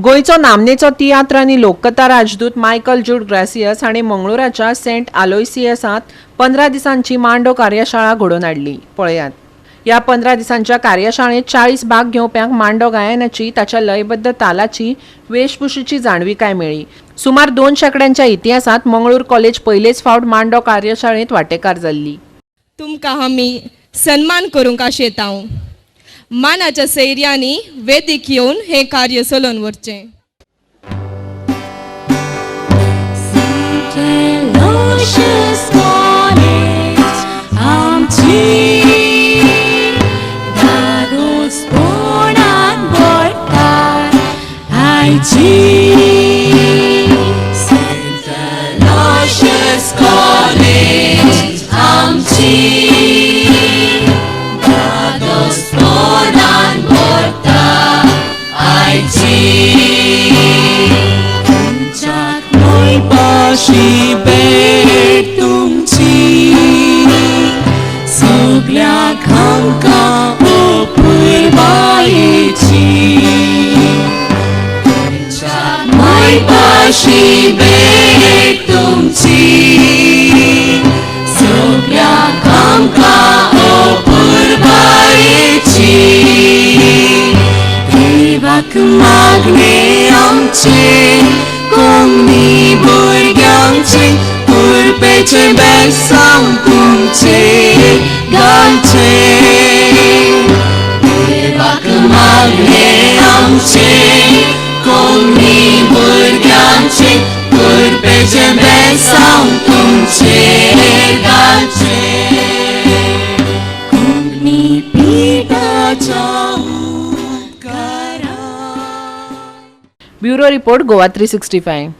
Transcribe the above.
गोंयचो नामनेचो तियात्र आनी लोककथा राजदूत मायकल जूड ग्रासियस हांणी मंगळूराच्या सेंट आलोयसियसांत 15 दिसांची मांडो कार्यशाळा घडोवन हाडली. पळयात, ह्या 15 दिसांच्या कार्यशाळेत 40 भाग घेवप्यांक मांडो गायनाची, ताच्या लयबद्ध तालाची, वेशभूषेची जाणविकाय मेळ्ळी. सुमार 2 शेंकड्यांच्या इतिहासांत मंगळूर कॉलेज पयलेच फावट मांडो कार्यशाळेंत वांटेकार जाल्ली. तुमकां आमी सन्मान करूंक आशेतांव. मानाच्या सैर्यांनी वेदीक येवन हें कार्य चलोवन व्हरचें. Aloysius College, आमची दादोसपणान भरतात आयची. Saint Aloysius College, आमची दादोसपणान भरतात आयची. तुमच्याक मोयपाशी भेट तुमची, सगळ्याक आमकां अपुरबायेची. तुमच्याक मोयपाशी भेट तुमची, सगळ्याक आमकां अपुरबायेची. देवाक मागणें आमचें, कोंकणी भुरग्यांचें, कुरपेचें बेसांव तुमचें घालचें. देवाक मागणें आमचें, कोंकणी भुरग्यांचें, कुरपेचें बेसांव तुमचें घालचें. कोंकणी पिठाच्या उपकारा. Bureau report, Goa 365.